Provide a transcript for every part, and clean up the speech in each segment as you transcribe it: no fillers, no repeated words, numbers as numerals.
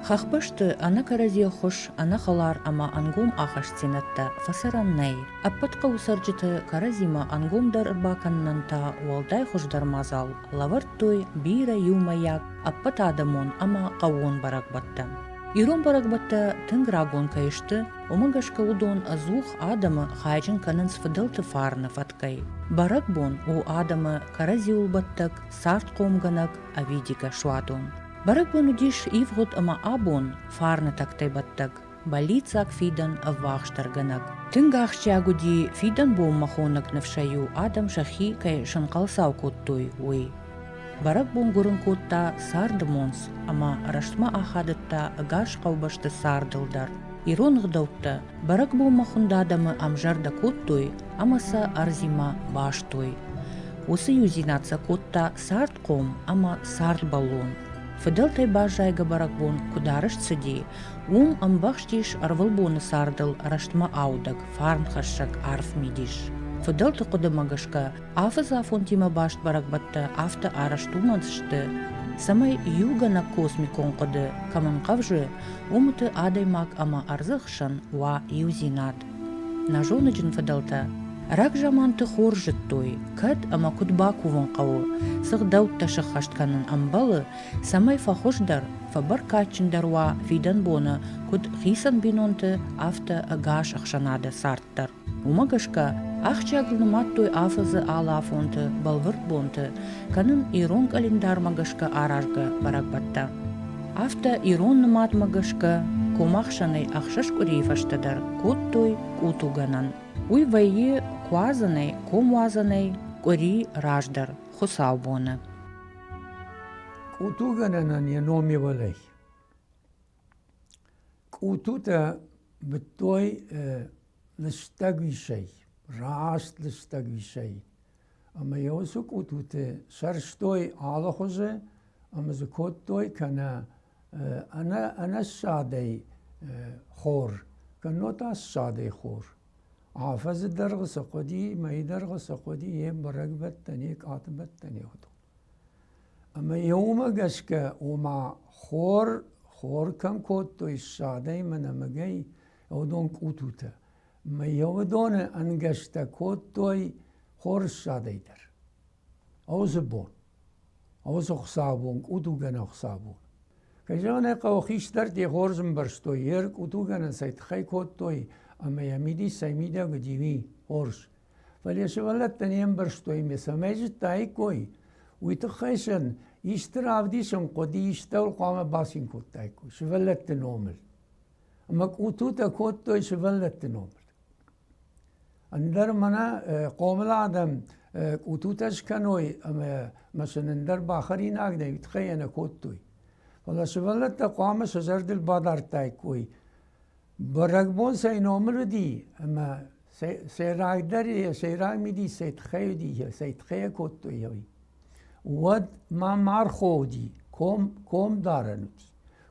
Хӕхбӕсты ӕнӕ кӕрӕдзи ӕххуыс, ӕнӕхӕлар ӕмӕ ӕнгом ахастдзинӕдтӕ фӕцӕрӕн нӕй. Ӕппӕт хъӕуы цӕрджыты кӕрӕдзимӕ ӕнгомдӕр ӕрбакӕнынӕн та уӕлдай хуыздӕр мадзал лӕвӕрдтой бирӕ иумӕйаг ӕппӕтадӕмон ӕмӕ хъӕууон бӕрӕгбӕттӕ. Ирон бӕрӕгбӕттӕ тынг рагон кӕй сты, уымӕ гӕсгӕ уыдон ӕдзух адӕмы хайджын кӕнынц фыдӕлты фарны фӕткӕй. Бӕрӕгбон у адӕмы кӕрӕдзиуылбӕттӕг, цардхъомгӕнӕг ӕвидигӕ суадон. Бӕрӕгбон уыдис ивгъуыд ӕмӕ абон фарны тӕгтӕй бӕттӕг, бӕллиццаг фидӕн ӕввахсдӕргӕнӕг. Тынг ахсджиаг уыди фидӕн бонмӕ хонӕг ныфсӕй-иу адӕм сӕхи кӕй сӕнхъӕлцау кодтой, уый. Бӕрӕгбон гуырын кодта царды монц ӕмӕ рӕстмӕ ахадыдта ӕгас хъӕубӕсты цардыл дӕр. Ирон ӕгъдӕуттӕ бӕрӕгбонмӕ хуынд адӕмы ӕмзӕрдӕ кодтой ӕмӕ сӕ ӕрдзимӕ бастой. Уыцы иудзинад сӕ кодта цардхъом ӕмӕ цардбӕллон. Фыдӕлтӕй баззайгӕ бӕрӕгбон куыд арӕзт цыди, уым ӕмбӕхстис ӕрвылбоны цардыл рӕстмӕ аудӕг, фарнхӕссӕг арф мидис. Фыдӕлты хъуыдымӕ гӕсгӕ, афӕдзы афонтимӕ баст бӕрӕгбӕттӕ афтӕ арӕзт уымӕн сты, цӕмӕй иугӕнӕг космикон хъуыды кӕм ӕнхъӕвзы, уымыты адӕймаг ӕмӕ ӕрдзы хсӕн уа иудзинад. Нӕ зоныджын фыдӕлтӕ рагзаманты хорз зыдтой, кӕд ӕмӕ куыд бакувын хъӕуы, цы гъдӕуттӕ сӕххӕст кӕнын ӕмбӕлы, цӕмӕй фӕхуыздӕр, фӕбӕркадджындӕр уа фидӕн боны куыд хицӕн бинонты, афтӕ ӕгас ӕхсӕнады цард дӕр. Уымӕ гӕсгӕ ахсджиагыл нымадтой афӕдзы алы афонты, бӕлвырд бонты кӕнын ирон къӕлиндармӕ гӕсгӕ аразгӕ бӕрӕгбӕттӕ. Афтӕ ирон нымадмӕ гӕсгӕ комахсӕнӕй ӕхсӕз къуырийы фӕстӕдӕр кодтой къутугӕнӕн. Уый вӕййы куадзӕнӕй, комуадзӕнӕй къуыри раздӕр, хуыцаубоны. Къутугӕнӕнӕн йӕ ном ивӕлӕй. Къутутӕ быдтой лыстӕг уисӕй, раст лыстӕг уисӕй. Ӕмӕ йӕ уыцы къутуты сӕрстой алыхуызы ӕмӕ дзы кодтой кӕнӕ ӕнӕ ӕнӕссадӕй хор, кӕннод та ссадӕй хор. Афӕдзы дӕргъы цы хъуыди, мӕйы дӕргъы цы хъуыди, йе бӕрӕгбӕттӕ, не къатыбӕттӕ, не уыдон. Ӕмӕ йӕ уымӕ гӕсгӕ, ома хор, хор кӕм кодтой ссадӕй мӕ нӕмыгӕй, уыдон къутутӕ. Мӕ йӕ уыдоны ӕнгӕстӕ кодтой хоры ссадӕй дӕр. Уыцы бон, уыцы хуыцаубон, къутугӕнӕн хуыцаубон. Кӕй зӕгъын ӕй хъӕуы, хистӕртӕ хорз ӕмбӕрстой, йе ркъутугӕнӕн цӕй тыххӕй кодтой ӕмӕ йӕ мидис цӕй мидӕг уыди, уый хорз. Фӕлӕ сывӕллӕттӕ не мбӕрстой ме цӕмӕй зыдтаиккой, уый тыххӕй сын исты равдисын хъуыди, истӕуыл хъуамӕ бацин кодтаиккой сывӕллӕтты номыл. Ӕмӕ къутутӕ кодтой сывӕллӕтты номыл. Ӕндӕр мӕнӕ хъомыл адӕм къутутӕ скӕной ӕмӕ мӕ сын ӕндӕр бахӕринаг нӕ, уый тыххӕй йӕ нӕ кодтой. Фӕлӕ сывӕллӕттӕ хъуамӕ сӕ зӕрдыл бадардтаиккой, бӕрӕгбон цӕй номыл уыди ӕмӕ сӕйрагдӕр йӕ сӕйраг мидис цӕй тыххӕй уыди, цӕй тыххӕй йӕ кодтой, уый. Уӕд ма мархо уыди, ком, ком дарӕн уыди.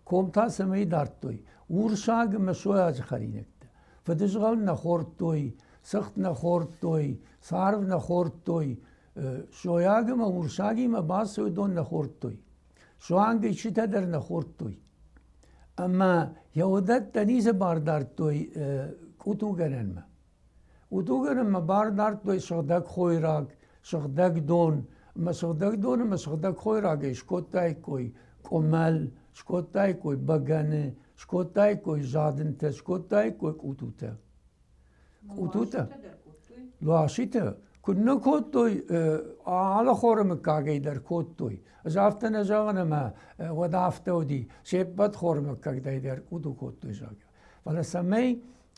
Ком та цӕмӕй дардтой? Урсаг ӕмӕ сойаджы хӕринӕгтӕ. Фыдызгъӕл нӕ хордтой, цыхт нӕ хордтой, царв нӕ хордтой, сойаг ӕмӕ урсагимӕ бацыд, уыдон нӕ хордтой. Суанг ичъитӕ дӕр нӕ хордтой. Ӕмӕ йӕ уыдӕттӕ ницы бар дардтой къутугӕнӕнмӕ. Къутугӕнӕнмӕ бар дардтой сыгъдӕг хойраг, сыгъдӕг дон. Ӕмӕ сыгъдӕг дон ӕмӕ сыгъдӕг хойрагӕй скодтаиккой къуымӕл, скодтаиккой бӕгӕны, скодтаиккой задынтӕ, скодтаиккой къутутӕ. Къутутӕ? Луаситӕ куыд нӕ кодтой, алы хоры мыггагӕй дӕр кодтой. Ӕз афтӕ нӕ зӕгъын, ӕмӕ уӕд афтӕ уыди, се ппӕт хоры мыггӕгтӕй дӕр къуту кодтой, зӕгъгӕ. Фӕлӕ цӕмӕй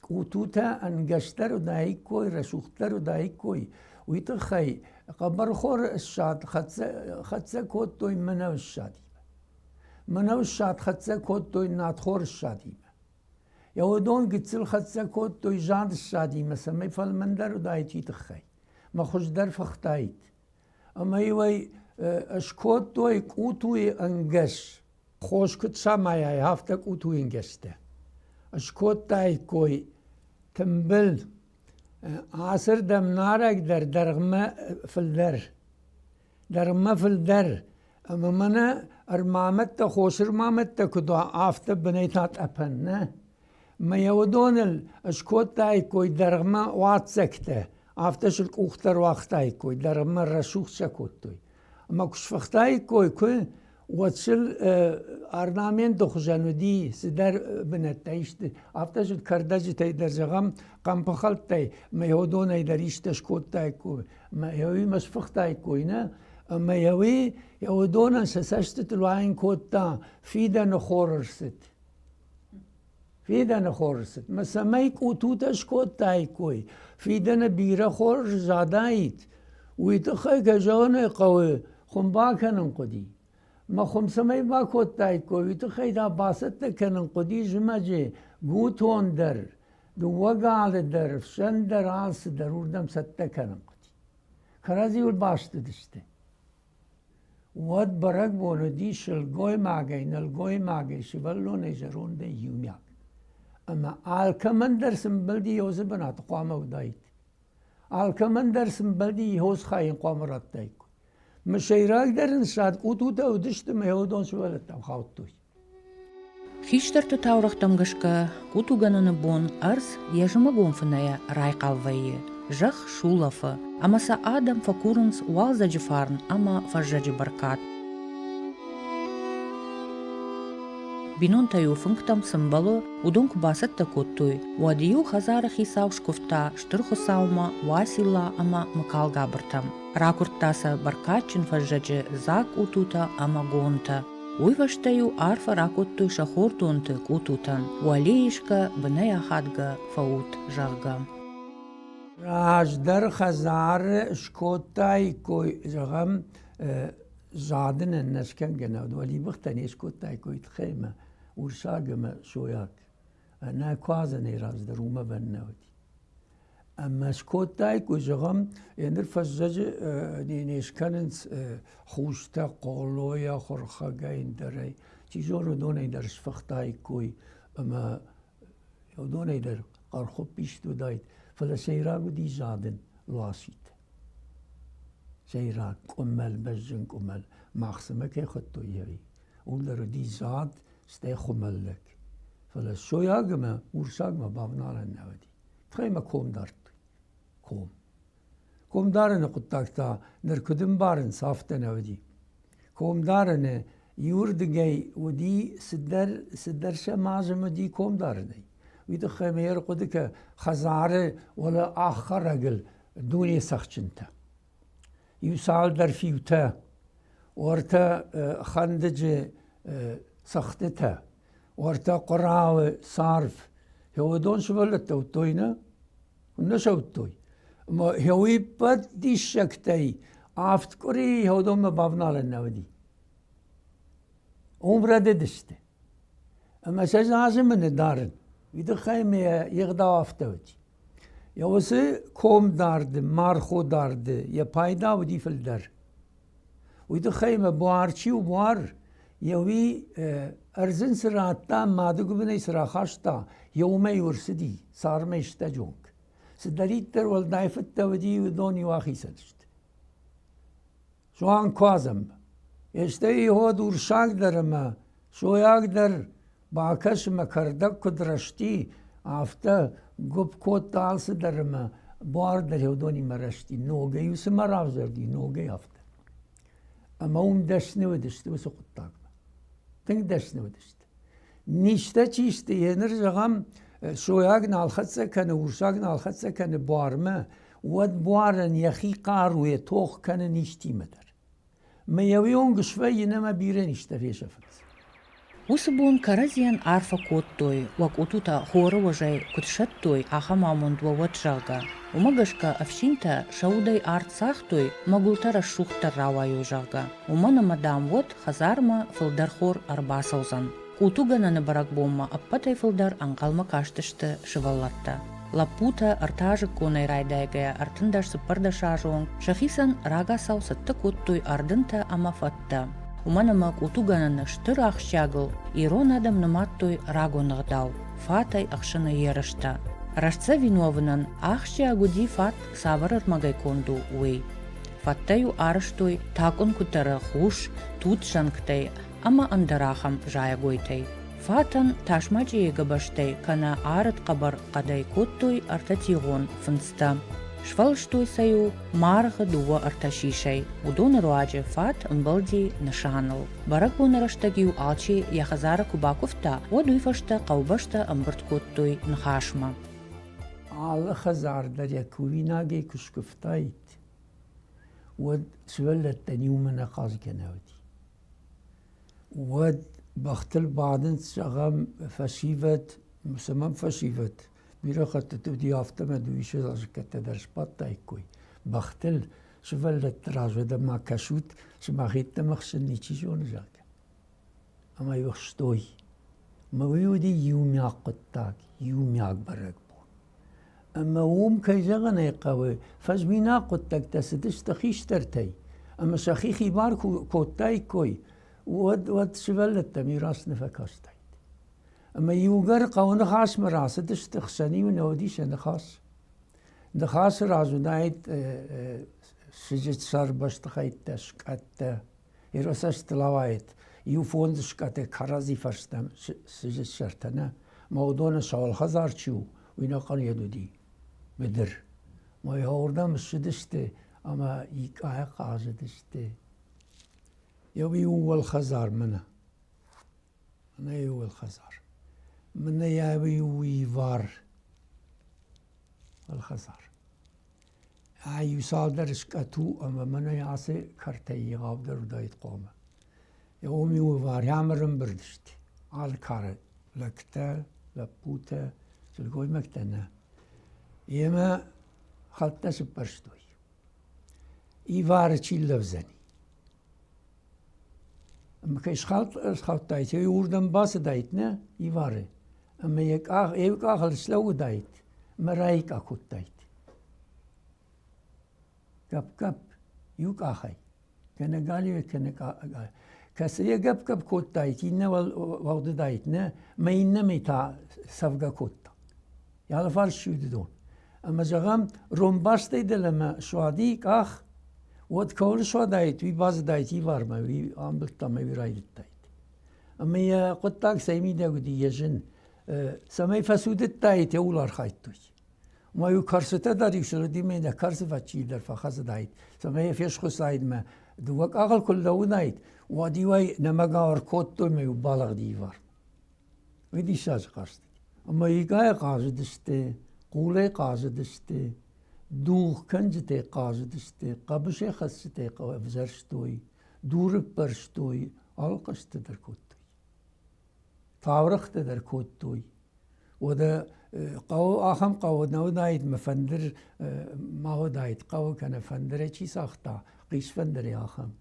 къутутӕ ӕнгӕсдӕр уыдаиккой, рӕсугъддӕр уыдаиккой, уый тыххӕй хъӕбӕрхоры ссад хӕццӕ кодтой мӕнӕуы ссадимӕ. Мӕнӕуы ссад хӕццӕ кодтой надхоры ссадимӕ. Йӕ уыдон гыццыл хӕццӕ кодтой зад ссадимӕ, цӕмӕй фӕлмӕндӕр уыдаид уый тыххӕй, мӕ хуыздӕр фыхтаид. Ӕмӕ-иу ӕй скодтой къутуйы ӕнгӕс, хос куыд самайай, афтӕ къутуйы ӕнгӕстӕ. Скодтаиккой тымбыл, ацырдӕм нарӕгдӕр, дӕргъмӕ фылдӕр. Дӕргъмӕ фылдӕр. Ӕмӕ мӕнӕ ӕрмамӕдтӕ, хосы ӕрмамӕдтӕ куыд уа, афтӕ бынӕй та тъӕпӕн, нӕ? Мӕ йӕ уыдоныл скодтаиккой дӕргъмӕ уаццӕгтӕ, афтӕ сыл къухтӕ руагътаиккой, дӕргъмӕ рӕсугъд сӕ кодтой. Ӕмӕ куы сфыхтаиккой, куы, уӕд сыл орнаменты хуызӕн уыди цыдӕр бынӕттӕ исты. Афтӕ сыл кӕрдӕджытӕй дӕр, зӕгъӕм, хъӕмпыхӕлттӕй мӕ уыдонӕй дӕр исты скодтаиккой, мӕ уыимӕ сфыхтаиккой, нӕ? Ӕмӕ йӕ уый уыдонӕн сӕ цӕстытыл уайын кодта фидӕны хоры рцыд. Фидӕны хорз цыд. Мӕ цӕмӕй къутутӕ скодтаиккой, фидӕны бирӕ хорз задаид, уый тыххӕй, кӕй зӕгъын ӕй хъӕуы, хуым бакӕнын хъуыди. Мӕ хуым цӕмӕй бакодтаиккой, уый тыххӕй та бацӕттӕ кӕнын хъуыди зымӕджы гутон дӕр, дыууӕ галы дӕр, фсӕн дӕр, алцы дӕр уырдӕм цӕттӕ кӕнын хъуыди. Кӕрӕдзиуыл баст уыдысты. Уӕд бӕрӕгбон уыди сылгоймагӕй, нӕлгоймагӕй, сывӕллонӕй, зӕрондӕй иумиаг. Ӕмӕ алкӕмӕн дӕр цы мбӕлди, йозы бынаты хъуамӕ уыдаид. Алкӕмӕн дӕр цы мбӕлди, йоз хайын хъуамӕ радтаиккой. Мӕ сӕйрагдӕр ын сад къутутӕ уыдысты мӕ уыдон сывӕллӕттӕм хаудтой. Хистӕрты таурӕгътӕм гӕсгӕ, къутугӕнӕны бон ӕрдз йӕ зымӕгон фынӕйӕ райхъал вӕййы, зӕхх сулӕфы, ӕмӕ сӕ адӕм фӕкурынц уалдзӕджы фарн ӕмӕ фӕззӕджы бӕркад. Бинонтӕ-иу фынгтӕм цы мбӕлы, уыдон куы бацӕттӕ кодтой, уӕд-иу хӕдзары хицау скуывта Стыр Хуыцаумӕ, Уацилла ӕмӕ Мыкалгабыртӕм. Ракуырдта сӕ бӕркадджын фӕззӕджы дзаг къутутӕ ӕмӕ гонтӕ. Уый фӕстӕ-иу арфӕ ракодтой сӕ хордонты къутутӕн, уӕле исгӕ, бынӕй ахадгӕ фӕут, зӕгъгӕ. Раздӕр хӕдзары скодтаиккой, зӕгъӕм, задынӕн нӕ скӕнгӕ нӕ уыд, уӕлибыхтӕ не скодтаиккой тыххӕй ӕмӕ урсаг ӕмӕ сойаг. Нӕ куадзӕнӕй раздӕр уымӕ нӕ уыди. Ӕмӕ скодтаиккой, зӕгъӕм, ныр фӕззӕджы не скӕнынц хустӕ, хъолойӕ, хуырхӕгӕй, ӕндӕрӕй. Чи зоны, уыдонӕй дӕр сфыхтаиккой ӕмӕ уыдонӕй дӕр хъӕрхуыпп ист уыдаид. Фӕлӕ сӕйраг уыди задын луасит. Сӕйраг къуымӕл, бӕзджын къуымӕл, махсымӕ кӕй хуыдтой, ӕви. Уым дӕр уыди зад, стӕй хуымӕллӕг. Фӕлӕ сойаг ӕмӕ урсагмӕ бавналӕн нӕ уыди. Тыхӕй мӕ ком дардтой. Ком. Ком дарыны хъуыддаг та ныр куыд ӕмбарынц, афтӕ нӕ уыди. Ком дарыны иуырдыгӕй уыди цыдӕр, цыдӕр сӕм азым уыди ком дарынӕй. Уый тыххӕй мӕ ӕрхъуыды кӕ хӕдзары уӕлӕ аххӕрӕгыл дуне цӕхджынтӕ. Иу цалдӕр фиутӕ, уӕртӕ хӕндыджы цӕгъдтытӕ, уӕртӕ хъуырауы царв. Уыдон сывӕллӕттӕ уыдтой, нӕ? Нӕ сӕ уыдтой. Ӕмӕ уый ӕппӕт диссӕгтӕй авд къуырийы уыдонмӕ бавналӕн нӕ уыди. Уым рӕдыдысты. Ӕмӕ сӕ азымы ныдарын. Уый тыххӕй мӕ йе гъдау афтӕ уыди. Йӕ уыцы комдарды, марходарды йӕ пайда уыди фылдӕр. Уый тыххӕй мӕ буар чи у буар, йӕ уый ӕрдз ын цы радта, мады гуыбынӕй цы рахаста, йӕ уымӕй-иу ӕрцыди цармӕй стӕджы онг. Цыдӕриддӕр уӕлдай фыдтӕ уыди, уыдон-иу ахицӕн сты. Суанг куадзӕнмӕ. Стӕй йод урсаг дӕр ӕмӕ сойаг дӕр бакӕс ӕмӕ кӕрдӕг куыд рӕзти, афтӕ гуыпп кодта алцыдӕр ӕмӕ буар дӕр уыдонимӕ рӕзти. Ногӕй-иу цыма равзӕрди, ногӕй афтӕ. Ӕмӕ уым дӕсны уыдысты уыцы хъуыддагмӕ. Тынг дӕсны уыдысты. Низтӕ чи сты, еныр зӕгъӕм, сойаг нал хӕццӕ кӕны, урсаг нал хӕццӕ кӕны буармӕ, уӕд буарӕн йӕхи хъаруйӕ тох кӕны низтимӕ дӕр. Мӕ уый онг свӕййы ӕмӕ бирӕ низтӕ фесӕфынц. Уыцы бон кӕрӕдзийӕн арфӕ кодтой, уӕ къутутӕ хоры уӕзӕй куыд сӕттой, ахӕм амонд уӕ уӕд, зӕгъгӕ. Уымӕ гӕсгӕ ӕфсинтӕ сӕ удӕй арт цагътой, мӕ гуылтӕ рӕсугъддӕр рауайой, зӕгъгӕ. Уымӕн ӕмӕ, дам, уӕд хӕдзармӕ фылдӕр хор ӕрбацӕудзӕн. Къутугӕнӕны бӕрӕгбонмӕ ӕппӕтӕй фылдӕр ӕнхъӕлмӕ кастысты сывӕллӕттӕ. Лӕппутӕ ӕртӕазыкконӕй райдайгӕйӕ 13-14 азы онг сӕхицӕн рагацау цӕттӕ кодтой ӕрдынтӕ ӕмӕ фӕттӕ. Уымӕн ӕмӕ къутугӕнӕны стыр ахсджиагыл ирон адӕм нымадтой рагон ӕгъдау – фатӕй ӕхсыны ерыстӕ. Рӕстдзӕвин уӕвынӕн ахсджиаг уыди фат цавӕр ӕрмӕгӕй конд у, уый. Фӕттӕ-иу арӕзтой такъуынкуытӕры хус, тут зӕнгтӕй ӕмӕ ӕндӕр ахӕм зайӕгойтӕй. Фатӕн тасмачъийы гӕбӕзтӕй кӕнӕ арыд хъӕбӕр хъӕдӕй кодтой ӕртӕтигъон фындзтӕ. Сфӕлыстой сӕ-иу маргъы дыууӕ-ӕртӕ сисӕй. Уыдоны руаджы фат ӕмбӕлди нысаныл. Бӕрӕгбоны рӕстӕг-иу алчи йӕ хӕдзары куы бакуывта, уӕд уый фӕстӕ хъӕубӕстӕ ӕмбырд кодтой ныхасмӕ. Алы хӕдзар дӕр йӕ кувинагӕй куы скуывтаид, уӕд сывӕллӕттӕн иумӕ нӕ хъазгӕ нӕ уыди. Уӕд бӕхтыл бадынц, зӕгъӕм, фӕсивӕд, цӕмӕн фӕсивӕд, бирӕ хӕттыты уыди афтӕмӕй дыууиссӕдз азыккӕттӕ дӕр сбадтаиккой бӕхтыл, сывӕллӕтты раз уӕдӕ ма кӕсут, сымах йеддӕмӕ хсын ничи зоны, зӕгъгӕ. Ӕмӕ-иу ӕхстой. Ӕмӕ уый уыди иумиаг хъуыддаг, иумиаг бӕрӕгбон. Ӕмӕ уым, кӕй зӕгъын ӕй хъӕуы, фӕзминаг хъуыддӕгтӕ цыдысты хистӕртӕй, ӕмӕ сӕхи хибар куы кодтаиккой, уӕд, уӕд сывӕллӕттӕм иу раст нӕ фӕкастаид. Ӕмӕ иугӕр хъӕуы ныхасмӕ рацыдысты, хсӕн-иу нӕ уыди сӕ ныхас. Ныхасы раз уыдаид сыджытсӕр бӕстыхӕйттӕ, скъӕттӕ, Иросӕстыл ауайд иу фондз скъӕты кӕрӕдзи фӕрстӕм сыджытсӕртӕ нӕ, мӕ уыдоны сауӕлхӕдзар чи у, уый нӕхъӕн йед уыди, быдыр. Мӕ уырдӕм ссыдысты ӕмӕ икъайӕ хъазыдысты. Еу иу уӕлхӕдзар мӕнӕ. Мӕнӕ иу уӕлхӕдзар. Мӕнӕ иу ивар уӕлхӕдзар. Ай иу цалдӕр скъӕт у ӕмӕ мӕнӕ ацы кӕртӕй егъаудӕр уыдаид хъуамӕ. Уым иу варям ӕрӕмбырд сты алы кары лӕгтӕ, лӕппутӕ, сылгоймӕгтӕ нӕ. Йемӕ хӕлттӕ сыппӕрстой. Ивары чи лӕудзӕни? Ӕмӕ кӕй схаудтаид, уый уырдӕм бацыдаид, нӕ, ивары. Ӕмӕ йӕ къах, йӕ къахыл слӕууыдаид ӕмӕ райкъа кодтаид. Гӕпп-гӕпп, иу къахӕй. Кӕнӕ галиуӕй, кӕнӕ кӕцы йӕ гӕпп-гӕпп кодтаид, иннӕ уӕгъдыдаид, нӕ, мӕ иннӕмӕй та цӕвгӕ кодта. Йӕ алыфарс сиуды дон. Ӕмӕ зӕгъӕм, ронбастӕй дӕлӕмӕ суади къах, уӕд кӕуыл суадаид, уый базыдаид ивармӕ, уый амбылдта ӕмӕ уый райдыдтаид. Ӕмӕ йӕ хъуыддаг цӕй мидӕг уыди, йӕ зын, цӕмӕй фӕцудыдтаид, ууыл архайдтой. Ма-иу кӕрцытӕ дӕр-иу сылыдимӕ нӕ кӕрцы фӕччи дӕр фӕхӕцыдаид, цӕмӕй йӕ фесхуыстаид мӕ дыууӕ къахыл куы лӕууыдаид, уӕд-иу ӕй нӕмӕгау ӕркодтой мӕ-иу балыгъди ивар. Уый диссаджы хъазт. Ӕмӕ игӕйӕ хъазыдысты, хъулӕй хъазыдысты, дугъкӕнджытӕй хъазыдысты, хъӕбысӕй хӕцджытӕй ӕвзӕрстой, дуры ппӕрстой, алы хъӕзтытӕ дӕр кодтой. Таурӕгътӕ дӕр кодтой. Уӕдӕ хъӕуы ахӕм хъӕуы нӕ уыдаид, мӕ фӕндыр ма уыдаид хъӕуы кӕнӕ фӕндырӕй чи цагъта, хъисфӕндырӕй ахӕм.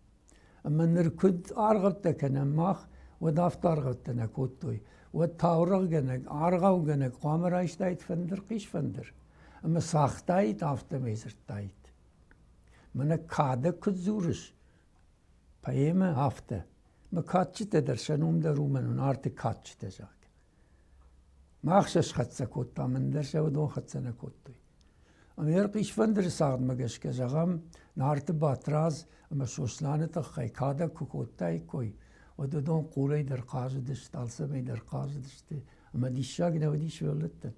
Ӕмӕ ныр куыд аргъӕуттӕ кӕнӕм мах, уӕд афтӕ аргъӕуттӕ нӕ кодтой. Уӕд таурӕгъгӕнӕг, аргъаугӕнӕг хъуамӕ райстаид фӕндыр, хъисфӕндыр. Ӕмӕ цагътаид, афтӕмӕй дзырдтаид. Мӕнӕ кадӕг куыд дзурыс, поэмӕ афтӕ. Мӕ кадджытӕ дӕр сӕ ном дӕр уымӕн у, Нарты кадджытӕ, зӕгъгӕ. Мах сӕ схӕццӕ кодтам, ӕндӕр сӕ уыдон хӕццӕ нӕ кодтой. Ӕмӕ хъисфӕндыры цагъдмӕ гӕсгӕ, зӕгъӕм, Нарты Батрадз ӕмӕ Сосланы тыххӕй кадӕг куы кодтаиккой, уӕд уыдон хъулӕй дӕр хъазыдысты, алцӕмӕй дӕр хъазыдысты, ӕмӕ диссаг нӕ уыди сывӕллӕттӕн.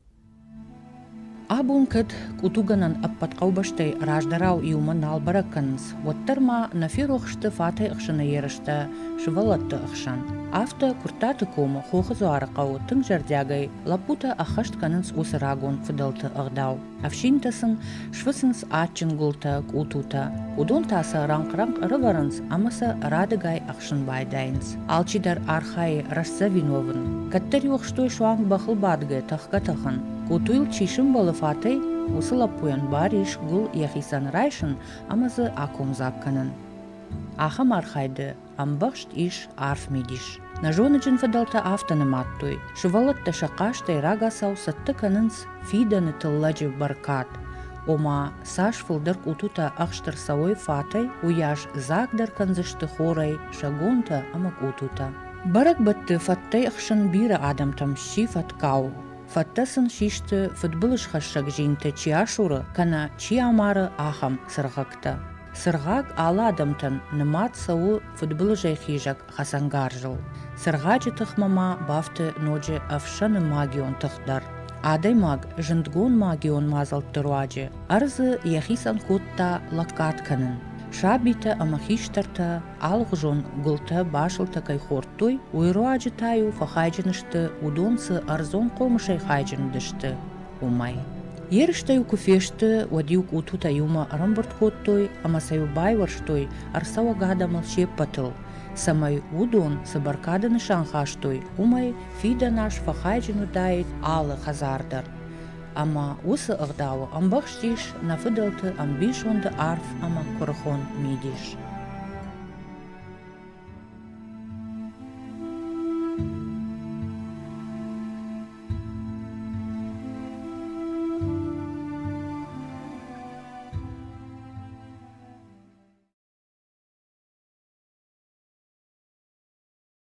Абон кӕд къутугӕнӕн ӕппӕт хъӕубӕстӕй раздӕрау иумӕ нал бӕрӕг кӕнынц, уӕддӕр ма нӕ ферох сты фатӕй ӕхсыны ерыстӕ сывӕллӕтты ӕхсӕн. Афтӕ Куырттаты комы Хохы дзуары хъӕуы тынг зӕрдиагӕй лӕппутӕ ӕххӕст кӕнынц уыцы рагон фыдӕлты ӕгъдау. Ӕфсинтӕ сын сфыцынц адджын гуылтӕ, къутутӕ. Уыдон та сӕ рӕнхъ-рӕнхъ ӕрӕвӕрынц ӕмӕ сӕ радыгай ӕхсын байдайынц. Алчидӕр архайы рӕстдзӕвин уӕвын. Кӕддӕр-иу ӕхстой суанг бӕхыл бадгӕ тӕхгӕ-тӕхын. Къутуйыл чи сымбӕлы фатӕй, уыцы лӕппуйӕн бар ис гуыл йӕхицӕн райсын ӕмӕ дзы акомдзаг кӕнын. Ахӕм архайды ӕмбӕхст ис арф мидис. Нӕ зоныджын фыдӕлтӕ афтӕ нымадтой, сывӕллӕттӕ сӕ хъазтӕй рагацау цӕттӕ кӕнынц фидӕны тыллӕджы бӕркад, ома цас фылдӕр къутутӕ ӕхст ӕрцӕуой фатӕй, уыйас дзагдӕр кӕндзысты хорӕй сӕгонтӕ ӕмӕ къутутӕ. Бӕрӕгбӕтты фӕттӕй ӕхсын бирӕ адӕмтӕм сси фӕткау. Фӕттӕ сын систы фыдбылызхӕссӕг зинтӕ чи асуры кӕнӕ чи амары, ахӕм цыргъӕгтӕ. Цыргъаг алы адӕмтӕн нымад цӕуы фыдбылызӕй хизӕг хӕцӕнгарзыл. Цыргъаджы тыхмӕ ма бафты ноджы ӕфсӕны магион тых дӕр. Адӕймаг зындгонд магион мадзӕлтты руаджы ӕрдзы йӕхицӕн кодта лӕггад кӕнын. Сабитӕ ӕмӕ хистӕртӕ алыгъуызон гуылтӕ, басылтӕ кӕй хордтой, уый руаджы та-иу фӕхайджын сты, уыдон цы ӕрдзон хъомысӕй хайджын уыдысты, уымӕй. Ерыстӕ-иу куы фесты, уӕд-иу къутутӕ иумӕ ӕрӕмбырд кодтой ӕмӕ сӕ-иу байуӕрстой ӕрцӕуӕг адӕмыл се ппӕтыл, цӕмӕй уыдон цы бӕркады нысан хастой, уымӕй фидӕн аз фӕхайджын уыдаид алы хӕдзар дӕр. Ӕмӕ уыцы ӕгъдауы ӕмбӕхстис нӕ фыдӕлты ӕмбисонды арф ӕмӕ куырыхон мидис.